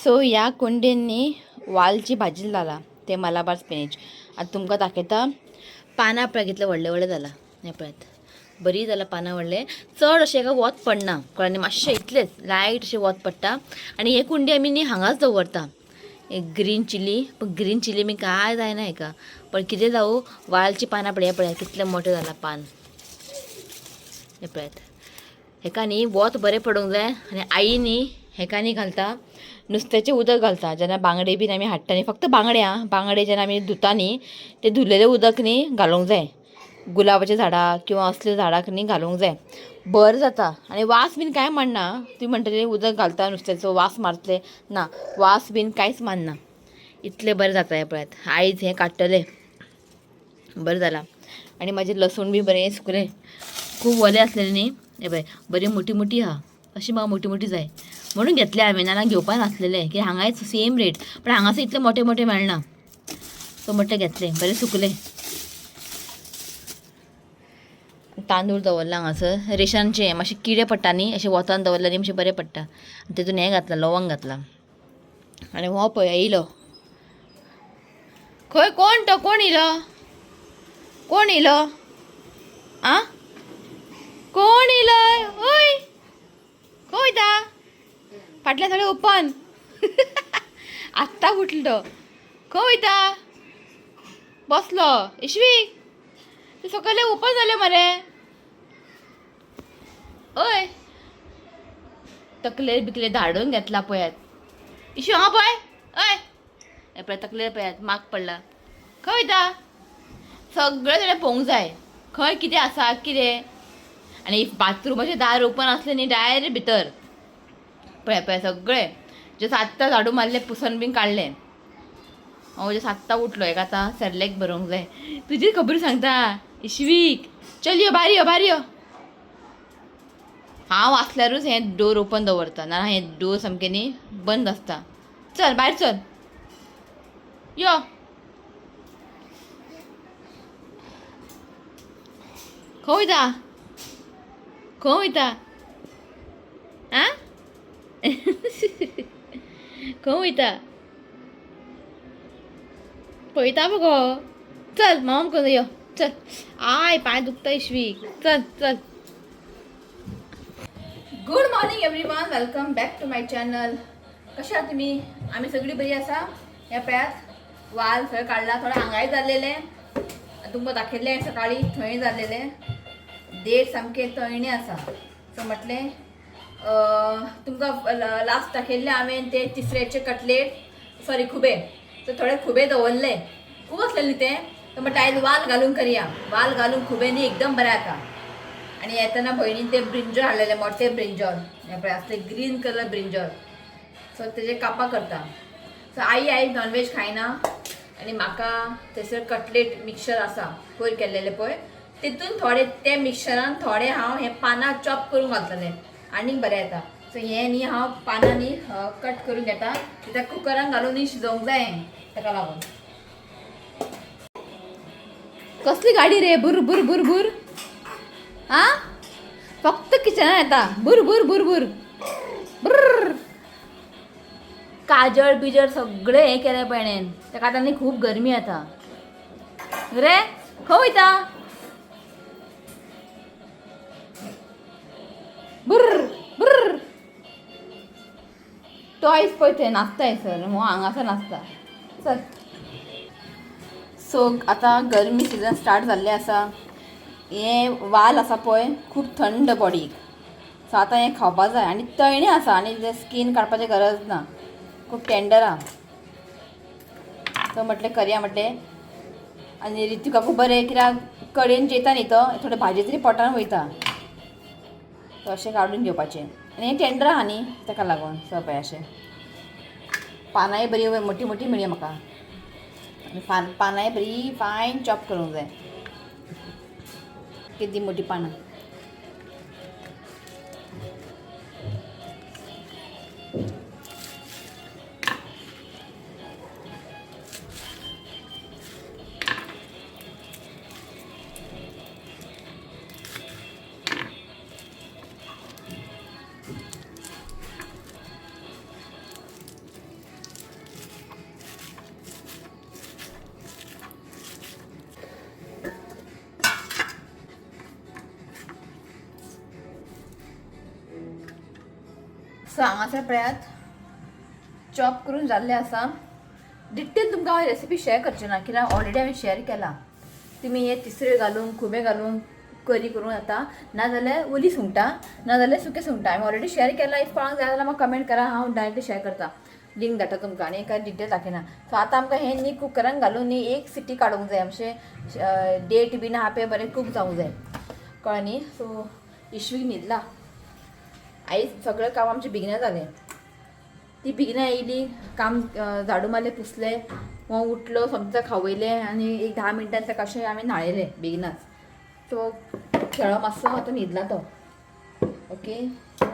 So ह्या कुंडेंनी वालची भाजी जाला ते मलाबार स्पिनेच. आतां तुमकां दाखयता पानां पळय कितले व्हडले व्हडले जाला. हें पळयात बरी जाला पानां व्हडले. चड अशें हाका वत पडना, कळ्ळें न्ही, मातशें इतलेंच लायट अशें वत पडटा. आनी हे कुंडी आमी न्ही हांगाच दवरता. एक ग्रीन चिली, पण ग्रीन चिली मी काय जायना हेका, पण कितें जावं वालची पानां पळया पळया कितलें मोठें जालां पान. हें पळयात हेका न्ही वत बरें पडूंक जाय. आनी आई न्ही हेका न्ही घालता नुस्त्याचें उदक घालता. जेन्ना बांगडे बीन आमी हाडटा न्ही, फक्त बांगडे आं, बांगडे जेन्ना आमी धुता न्ही ते धुलेलें उदक न्ही घालूंक जाय गुलाबाच्या झाडाक किंवा असल्या झाडाक न्ही घालूंक जाय, बरें जाता. आनी वास बीन कांय मारना. तुमी म्हणटले उदक घालता नुस्त्याचो वास मारतले, ना वास बीन कांयच मारना, इतलें बरें जाता. हें पळयात आयज हें काडटलें, बरें जालां. आनी म्हाजें लसूण बी बरें सुकलें, खूब वलें आसलेलें न्ही. हें पळय बरी मोटी मोटी आहा, अशी म्हाका मोटी मोटी जाय म्हणून घेतले हांवें, नाल्यार घेवपा नासलेलें की हांगाय सेम रेट, पण हांगासर इतले मोठे मोठे मेळना. सो म्हटलें घेतलें, बरें सुकलें. तांदूळ दवरला हांगासर रेशनचे, मातशे किडे पडटा न्ही अशें वतान दवरले न्ही मातशें बरें पडटा. आनी तेतून हें घातलां, लवंग घातलां. आनी हो पळय येयलो खंय, कोण तो, कोण येयलो, कोण येयलो आ, कोण येयलो? ओय खंय वयता? फाटल्यान सगळें ओपन. आत्तां उठलो तो. खंय वयता? बसलो इश्वीक, ते सकयले ओपन जाले मरे. ओय तकलेर बिकले धाडून घेतला पळयात. इशू हांगा पळय, ओय हे पळय तकलेर पळयात माग पडला. खंय वयता? सगळें तेणें पळोवंक जाय खंय कितें आसा कितें. आनी बाथरुमाचें दार ओपन आसलें न्ही डायरेक्ट भितर. पळय पळय सगळें जे आत्तां झाडू मारलें, पुसन बीन काडलें. हांव जे आत्तां उठलो, हेका आतां सेरेलेक भरोवंक जाय. तुजी खबर सांगता इश्वीक, चल यो भायर यो, भायर यो. हांव आसल्यारूच हें डोर ओपन दवरता, ना हें डोर सामकें न्ही बंद आसता. चल भायर चल यो. खंय वयता, खंय वयता आ? खंय वयता पळयता मगो. चल मामा करून यो, चल. I पांय दुखता इश्वीक, चल चल. Good morning everyone, welcome back to my channel. कशें आहा तुमी? आमी सगळीं बरी आसा. ह्या पळयात वाल सगळें काडला, थोडें हांगाय जाल्लेलें तुमकां दाखयल्लें सकाळीं, थंय जाल्लेलें. देड सामकें तळणें आसा. सो म्हटलें तुमकां लास्ट दाखयल्लें हांवें ते तिसऱ्याचे कटलेट, सॉरी खुबे. सो थोडे खुबे दवरले, खूब आसलेले न्ही ते. तर म्हटलें आयज वाल घालून करया, वाल घालून खुबे न्ही एकदम बरें जाता. आनी येतना भयणीन ते ब्रिंजॉल हाडलेले, मोठे ब्रिंजॉल, हें पळय आसले ग्रीन कलर ब्रिंजॉल. सो तेजे कापां करता. सो आई आई नॉनव्हेज खायना आनी म्हाका थंयसर कटलेट मिक्सचर आसा पयर केल्लेलें पळय, तितून थोडे ते मिक्सचरान थोडे हांव हे पानां चॉप करून घालतलें, आनीक बरें येता. सो हें न्ही हांव पानां न्ही कट करून घेता, कित्याक कुकरान घालून न्ही शिजोवंक जाय तेका लागून. कसली गाडी रे, बुर बुर बुर बुर आ, फक्त किचनान येता बुर बुर बुर बुर बुर. काजळ बिजळ सगळें हें केलें पळय, तेका आतां न्ही खूब गरमी येता रे. खंय वयता? बुर बुर. तो आयज पळय थंय नाचता हयसर, हो हांगासर नाचता. चल. सो आतां गरमी सिजन स्टार्ट जाल्लें आसा. हें वाल आसा पळय खूब थंड बॉडीक. सो आतां हें खावपा जाय. आनी तळणें आसा आनी स्कीन काडपाची गरज ना, खूब टेंडर आहा. सो म्हटलें करया म्हटलें. आनी रितिकाकूय बरें कित्याक कडेन जेता न्ही तो, थोडे भाजी तरी पोटान वयता. सो अशें काडून घेवपाचें. आनी हें टेंडर आहा न्ही तेका लागून. सो पळय अशें पानांय बरी मोटी मोटी मेळ्ळी म्हाका. आनी पानांय बरी फायन चॉप करूंक जाय, केदी मोटी पानां. सो हांगासर पळयात चॉप करून जाल्ले आसा. डिटेल तुमकां हांव रेसिपी शेअर करचें ना, कित्याक ऑलरेडी हांवें शेअर केला. तुमी हे तिसऱ्यो घालून खुबे घालून करी करूं जाता, नाजाल्यार ओली सुंगटां, नाजाल्यार सुके सुंगटां. हांवें ऑलरेडी शेअर केला. If कोणाक जाय जाल्यार म्हाका कमेंट करा, हांव डायरेक्टली शेअर करता, लिंक धाडटा तुमकां आनी काय डिटेल दाखयना. सो आतां आमकां हें न्ही कुकरान घालून न्ही एक सिटी काडूंक जाय, मातशें डेट बीन आहा पळय बरें कूक जावंक जाय, कळ्ळें न्ही. सो इश्वीक न्हिदला. आयज सगळें काम आमचें बेगिना जालें. ती बेगिना येयली, काम झाडू मारलें, पुसलें, हो उठलो, सोमतो खावयलें आनी एक 10 मिनटान ताका अशें आमी न्हाणयलें बेगिनाच. सो खेळो मातसो, आतां न्हिदला तो. ओके, सो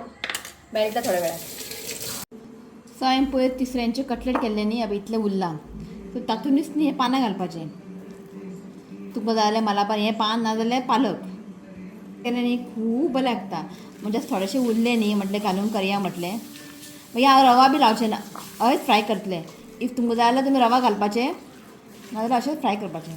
मेळटा थोड्या वेळान. सो हांवें पयर तिसऱ्यांचे कटलेट केल्ले न्ही, आतां इतलें उरलां. सो तातूंतच न्ही हें पानां घालपाचें. तुमकां जाय जाल्यार मलाबार हें पान, ना जाल्यार पालक केलें न्ही, खूब बरें लागता. म्हणजे थोडेशें उरलें न्ही म्हटलें घालून करया म्हटलें. मागीर हांव रवा बी लावचें ना, हयच फ्राय करतलें. If तुमकां जाय जाल्यार तुमी रवा घालपाचें, नाजाल्यार अशेंच फ्राय करपाचें.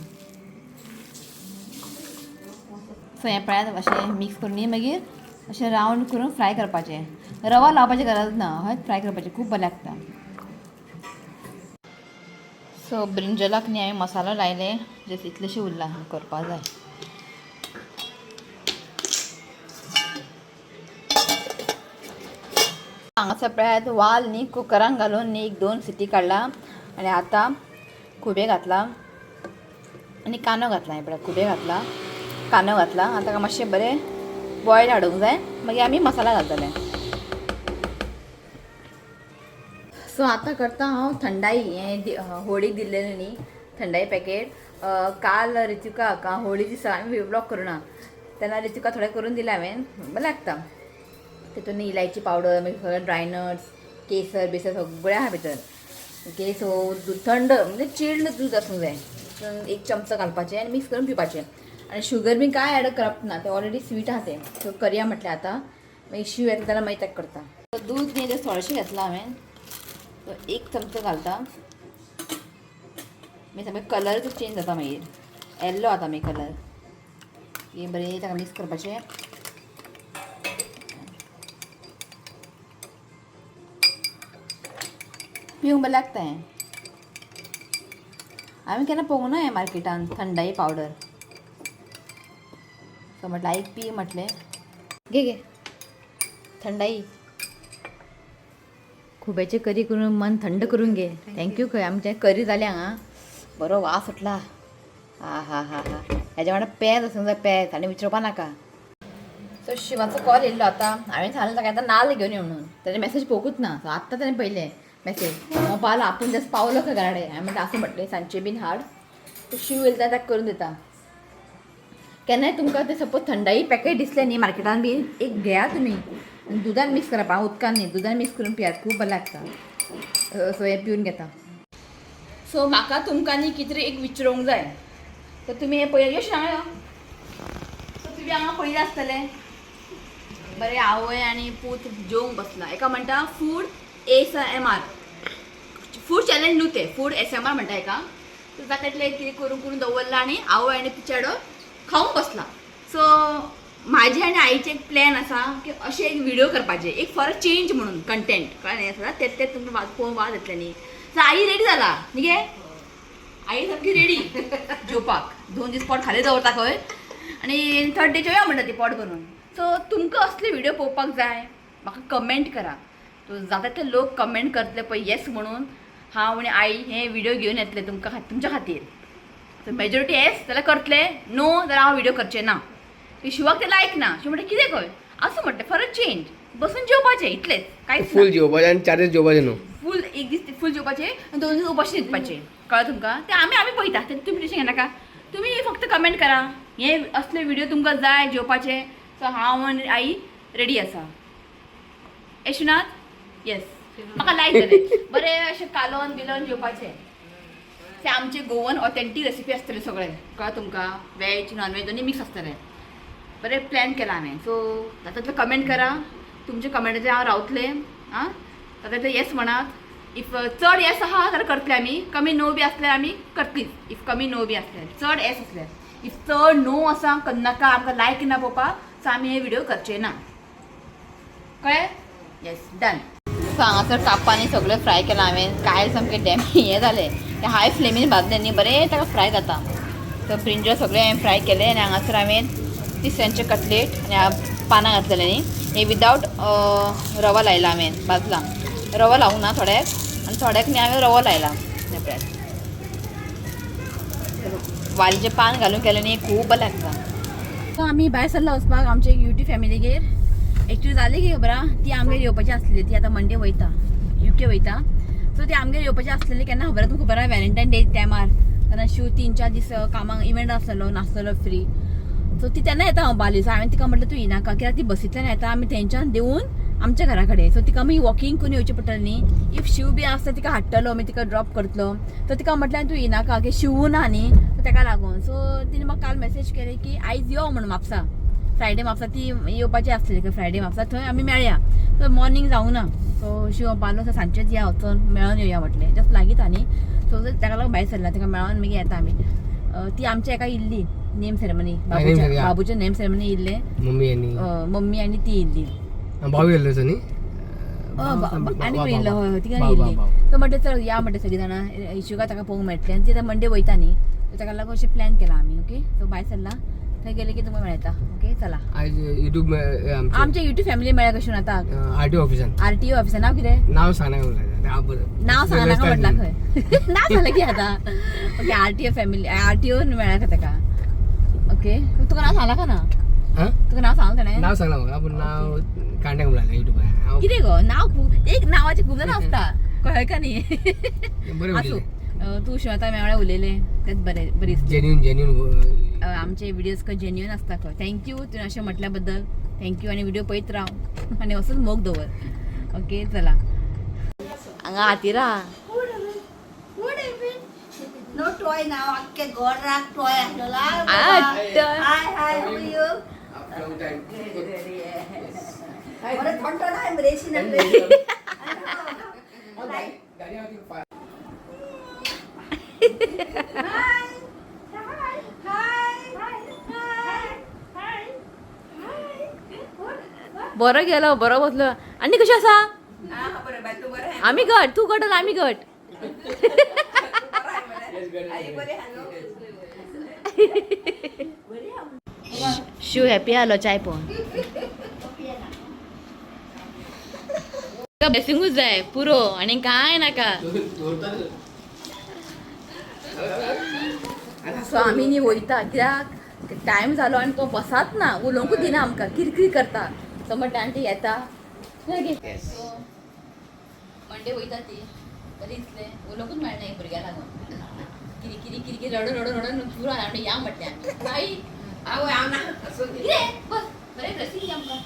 सो हें पळयात, अशें मिक्स करून न्ही मागीर अशें रावंड करून फ्राय करपाचें. रवा लावपाची गरज ना, हयच फ्राय करपाचें, खूब बरें लागता. सो ब्रिंजलाक न्ही हांवें मसालो लायले, जस्ट इतलेशें उरलां, करपा जाय. हांगासर पळयात वाल न्ही कुकरान घालून न्ही एक 2 सिटी काडला आनी आतां खुबे घातला आनी कांदो घातला. हें पळय, खुबे घातला, कांदो घातला. आतां ताका मातशें बरें बॉयल हाडूंक जाय, मागीर आमी मसाला घालतले. सो आतां करता हांव थंडाई. हें होळीक दिल्लें न्ही थंडाई पॅकेट. काल रितिका होळी दिसा हांवें व्लॉग करूं ना, तेन्ना रितिका थोडें करून दिलें हांवें, बरें लागता. तितून इलायची पावडर, मागीर सगळें ड्राय नट्स, केसर बिसर सगळें आहा भितर. ओके, सो दूद थंड म्हणजे चिल्ड दूद आसूंक जाय. तितून 1 चमचो घालपाचें आनी मिक्स करून पिवपाचें. आनी शुगर बी कांय एड करप ना, तें ऑलरेडी स्वीट आहा तें. सो करया म्हटलें आतां, मागीर शीव येता जाल्यार मागीर ताका करता. दूद न्ही तें थोडेशें घेतलां हांवें, सो 1 चमचो घालता. मागीर सामकें कलरूच चेंज जाता, मागीर येल्लो जाता मागीर कलर. हे बरें ताका मिक्स करपाचें. पिवंक बरें लागता हें. हांवें केन्ना पळोवंक ना हें मार्केटान थंडाई पावडर. सो म्हटलें आईक पी म्हटलें, घे घे थंडाई. खुब्याची करी करून मन थंड करून घे. Thank you. खंय आमचें करी जालें हांगा, बरो वास सुटला. हा हा हा हा, हेज्या वांगडा पेज आसूंक जाय, पेज आनी विचारपा नाका. सो शिवाचो कॉल येयल्लो आतां, हांवें सांगलें ताका आतां नाल्ल घेवन यो म्हणून. ताणें मॅसेज पळोवंकूच ना. सो आत्तां ताणें पळयलें मॅसेज, हांव पावलो आपूण जस्ट पावलो खंय घरा कडेन. हांवें म्हटलें आसूं म्हटलें सांजचें बीन हाड. सो शिव येयलो जाल्यार ताका करून दिता. केन्नाय तुमकां तें सपोज थंडाई पॅकेट दिसलें न्ही मार्केटान बीन, एक घेया तुमी, दुदान मिक्स करप, हांव उदकान न्ही, दुदान मिक्स करून पियात, खूब बरें लागता. सो हें पिवन घेता. सो म्हाका तुमकां न्ही कितें तरी एक विचारूंक जाय. सो तुमी हें पळय, यश हांगा यो. सो तुमी हांगा पळयलें आसतलें बरें, आवय आनी पूत जेवंक बसला. एका म्हणटा food ASMR, food challenge न्हू तें, फूड ASMR म्हणटा एका. सो ताका इतलें कितें करून करून दवरलां आनी आवय आनी चेडो खावंक बसला. सो म्हाजी आनी आईचे एक प्लॅन आसा की अशें एक व्हिडिओ करपाचें, एक फॉर अ चेंज म्हणून कंटेंट, कळ्ळें न्ही. सदां तें तें तुमकां वाज पळोवन वाज येतलें न्ही. सो आई रेडी जाला न्ही गे, आई सामकी रेडी जेवपाक. 2 दीस पोट खाली दवरता खंय आनी थर्ड डे जेवया म्हणटा ती पोट भरून. सो तुमकां असले व्हिडिओ पळोवपाक जाय म्हाका कमेंट करा. सो जाता ते लोक कमेंट करतले पळय येस म्हणून, हांव आनी आई हे व्हिडिओ घेवन येतले तुमकां तुमच्या खातीर. सो मेजॉरिटी येस जाल्यार करतले, नो जाल्यार हांव व्हिडिओ करचें ना. शिवाक ते लायक ना. शिव म्हणटा कितें खंय आसूं म्हणटा, फॉर अ चेंज बसून जेवपाचें इतलेंच, कांयच. फूल जेवपाचें आनी 4 दीस जेवपाचें न्हू, फूल एक दीस फूल जेवपाचें आनी 2 दीस उपाशी न्हिदपाचें, कळ्ळें तुमकां. तें आमी आमी पळयता, तें तुमी टेंशन घेनाका. तुमी फक्त कमेंट करा हे असले व्हिडिओ तुमकां जाय जेवपाचे. सो हांव आनी आई रेडी आसा. यशनाथ येस म्हाका लायक जालें बरें अशें कालोवन बिलोवन जेवपाचें. ते आमचे गोवन ऑथेंटीक रेसिपी आसतले सगळे, कळ्ळें तुमकां. वेज नॉन वेज दोनी मिक्स आसतलें. बरें प्लॅन केला हांवें. सो जाता तितलें कमेंट करा, तुमच्या कमेंटाचेर हांव रावतलें. आं, जाता तितलें येस म्हणात. If चड येस आहा जाल्यार करतले आमी, कमी नो बी आसल्यार आमी करतलीच. If कमी नो बी आसल्यार, चड येस आसल्यार, if चड नो आसा करनाका, आमकां लायक ना पळोवपाक, सो आमी हे व्हिडिओ करचे ना, कळ्ळें. येस डन. सो हांगासर कापांनी सगळें फ्राय केलां हांवें. कायल सामकें डॅम हें जालें, तें हाय फ्लेमीन भाजलें न्ही, बरें ताका फ्राय जाता. सो ब्रिंजल सगळें हांवें फ्राय केलें आनी हांगासर हांवें तिसऱ्यांचे कटलेट आनी पानां घातलेलें न्ही, हें विदावट रवा लायला हांवें, भाजला. रवा लावूंक ना थोड्याक, आनी थोड्याक न्ही हांवें रवो लायला. हें पळयात, वालीचें पान घालून केलें न्ही, खूब बरें लागता. सो आमी भायर सरला वचपाक आमचे युट्यूब फॅमिलीगेर. एक्चुली जालें की खबर आहा, ती आमगेर येवपाची आसलेली, ती आतां मंडे वयता, युके वयता. सो ती आमगेर येवपाची आसलेली केन्ना खबर आहा तुमकां? खबर आहा, व्हॅलेंटायन डे टायमार. तेन्ना शिव 3-4 दीस कामाक इव्हेंट आसलेलो, नासलेलो फ्री. सो ती तेन्ना येता हांव बाली. सो हांवें तिका म्हटलें तूं येनाका, कित्याक ती बसींतल्यान येता, आमी थंयच्यान देंवून आमच्या घरा कडेन. सो तिका मागीर वॉकिंग करून येवचें पडटलें न्ही. If Shiv बी आसता तिका हाडटलो, मागीर तिका ड्रॉप करतलो. सो तिका म्हटलें तूं येनाका, की शिवू ना न्ही, सो तेका लागून. सो तिणें म्हाका काल मॅसेज केली की आयज यो म्हणून म्हापसा, फ्रायडे म्हापसा ती येवपाची आसलेली. फ्रायडे म्हापसा थंय आमी मेळया. सो मॉर्निंग जावंक ना, सो शिव पावलो, सो सांजचेच या, वचून मेळोन येवया म्हटलें. जस्ट लागींच न्ही, सो ताका लागून भायर सरला, ताका मेळोन मागीर येता आमी. ती आमच्या एका इल्ली नेम सेरेमनी, बाबूच्या बाबूच्या नेम सेरेमनी इल्ले. मम्मी आनी मम्मी आनी ती इल्ली. भाऊ येयल्लो न्ही. आनी कोण येयल्लो? हय हय, तिका येयल्ली. सो म्हटलें चल या म्हटलें सगळीं जाणां, इशुका ताका पळोवंक मेळटलें आनी ती आतां मंडे वयता न्ही, सो ताका लागून अशें प्लॅन केला आमी. ओके, सो भायर सरला, थंय गेले की तुमकां मेळटा. ओके, चला. आयज युट्यूब आमच्या युट्यूब फॅमिली मेळ्ळ्या कशें आतां. आर टी ऑफिसान. आर टी ओ ऑफिसान. नांव कितें? नांव सांगनाका म्हणलें. बरें, नांव सांगनाका म्हटलां खंय. नांव सांगलें की आतां. Okay, R T O family, R T O मेळ्ळा ताका. ओके, तुका नांव सांगलां का ना? तुका नांव सांगलां ताणें? नांव सांगलां म्हाका, पूण नांव काडनाका म्हणलें युट्यूबार. कितें गो, नांव खूब, एक नांवाचें खूब जाणां आसता, कळ्ळें का न्ही? बरें. आसूं, तूं शिवता मेळ्ळें उलयलें तेंच बरें, बरी दिसलें. Genuine genuine. आमचे व्हिडियोज खंय जेन्युन आसता खंय. Thank you, तुवें अशें म्हटल्या बद्दल thank you. आनी व्हिडिओ पळयत राव आनी असोच मोग दवर. ओके, चला. हांगा हातीरा. No toy now, अख्खे घराक toy आसलेला. Hi hi, how are you? बरं थंड नाही रेशी नकले. बरो गेलो, बरो बसलो. आनी कशें आसा? आमी घट, तूं घट आनी आमी घट. शिव हॅपी आलो चाय पळोवन. ब्लेसिंगूच जाय पुरो, आनी काय नाका. सो आमी न्ही वयता, कित्याक टायम जालो आनी तो बसात ना, उलोवंकूच दिना आमकां, किरकिर करता. सो म्हणटा आनी ती येता. मंडे वयता ती, बरी दिसलें, उलोवंकूच मेळना भुरग्या लागून. किरी किरी किरी, रडून रडून रडून पुरो. आनी या म्हटलें आमी आई कितें बस, बरें ब्लेसिंग दी आमकां.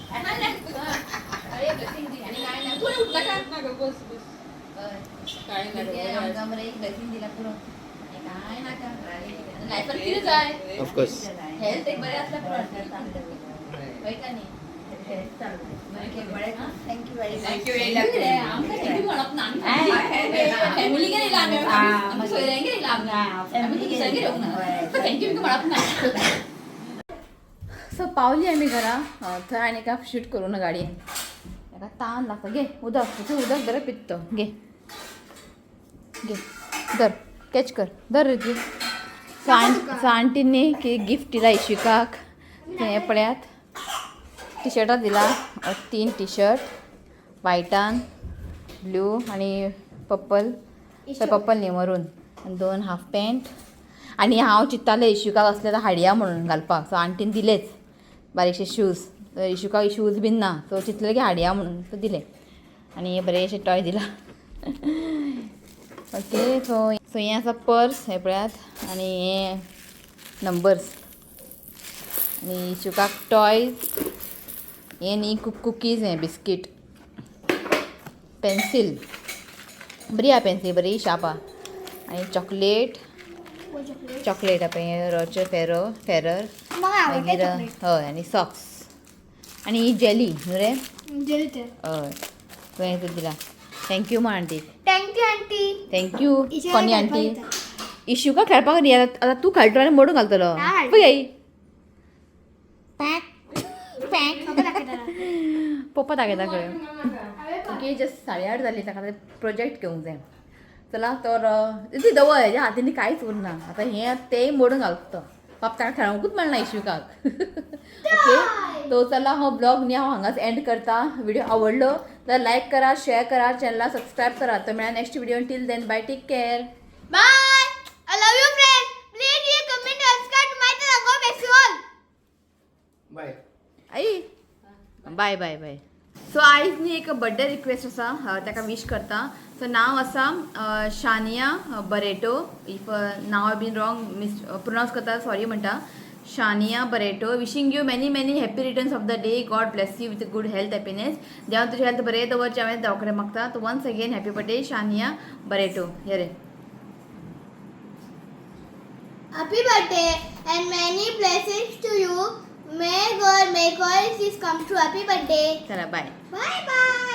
बरें ब्लेसिंग दी आनी काय ना. तूं उठला काय? बस बस. हय, आमकां बरें एक ब्लेसिंग दिला, पुरो, आनी काय नाका. लायफान कितें जाय? ऑफकोर्स. हेल्थ एक बरें आसल्यार पुरो, हय का न्ही? बरें. Thank you very much. Thank you. आमकां thank you म्हणप ना. फॅमिली गेले आमी, आमच्या सोयऱ्यांगेर येयला आमी, आमी दुसऱ्यांगेर येवंक ना. Thank you म्हणप ना. सो पावली आमी घरा. थंय आनी एका शूट करूं ना गाडयेन, ताका तान लागता. घे उदक, तूं उदक बरें पित्तो. घे घे, धर, कॅच कर, धर रे ती. सो आंटींनी की गिफ्ट दिला इशिकाक, तें पळयात. टी शर्टां दिला, 3 टी शर्ट, व्हायटान, ब्लू आनी पर्पल, पर्पल न्ही, मरून, आनी 2 हाफ पॅन्ट. आनी हांव चिंत्तालें इशुकाक असले जाल्यार हाडया म्हणून घालपाक. सो आंटीन दिलेच बारीकशे शूज. इशुकाक शूज बीन ना, सो चिंतलें की हाडया म्हणून, सो दिले. आनी हे बरें अशें टॉय दिला. ओके, सो सो हें आसा पर्स, हें पळयात, आनी हे नंबर्स, आनी इशुकाक टॉयज हे न्ही, कुकीज, हें बिस्कीट, पेन्सील बरी आहा, पेन्सील बरी शार्प आहा, आनी चॉकलेट. चॉकलेट आहा पळय, रोचर फेरो फेरर. मागीर हय, आनी सॉक्स, आनी ही जेली न्हू रे. हय, तुवें दिला. Thank you म्हण aunty. Thank you aunty. Thank you. कोनी आंटी? इशुका खेळपाक न्ही आतां, तूं खेळटलो आनी मोडून घालतलो. पळय, पप्पा दाखयता खंय. की जस्ट 8:30 जाली, ताका प्रोजेक्ट घेवंक जाय. चला तर ती दवर, हेज्या हातीन कांयच उरना आतां. हें तेंय मोडून घालता तो बाप, ताका खेळोंकूच मेळना इशुकाक. ओके, तो चला, हो ब्लॉग न्ही हांव हांगाच एंड करता. व्हिडिओ आवडलो तर लायक करा, शेअर करा, चॅनला सबस्क्रायब करा. तर मेळा next video. Till then, bye, take care. Bye. I love you, friends. Please you comment, subscribe to my channel. God bless you all. Bye. I, bye bye bye. So आयज न्ही एक birthday request आसा, ताका विश करता. So नांव आसा Shania Barreto. If नांव बीन रॉंग मिस प्रोनावन्स करता, सॉरी म्हणटा. Shaniya Barreto, wishing you many many happy returns of the day. God bless you with good health, happiness. देवा तुजी हेल्थ बरें दवरचें हांवें देवा कडेन मागता. So once again happy birthday, Shaniya Barreto. हे रे. Happy birthday and many blessings to you. May God make all wishes come true. Happy birthday. चला, बाय. Bye bye.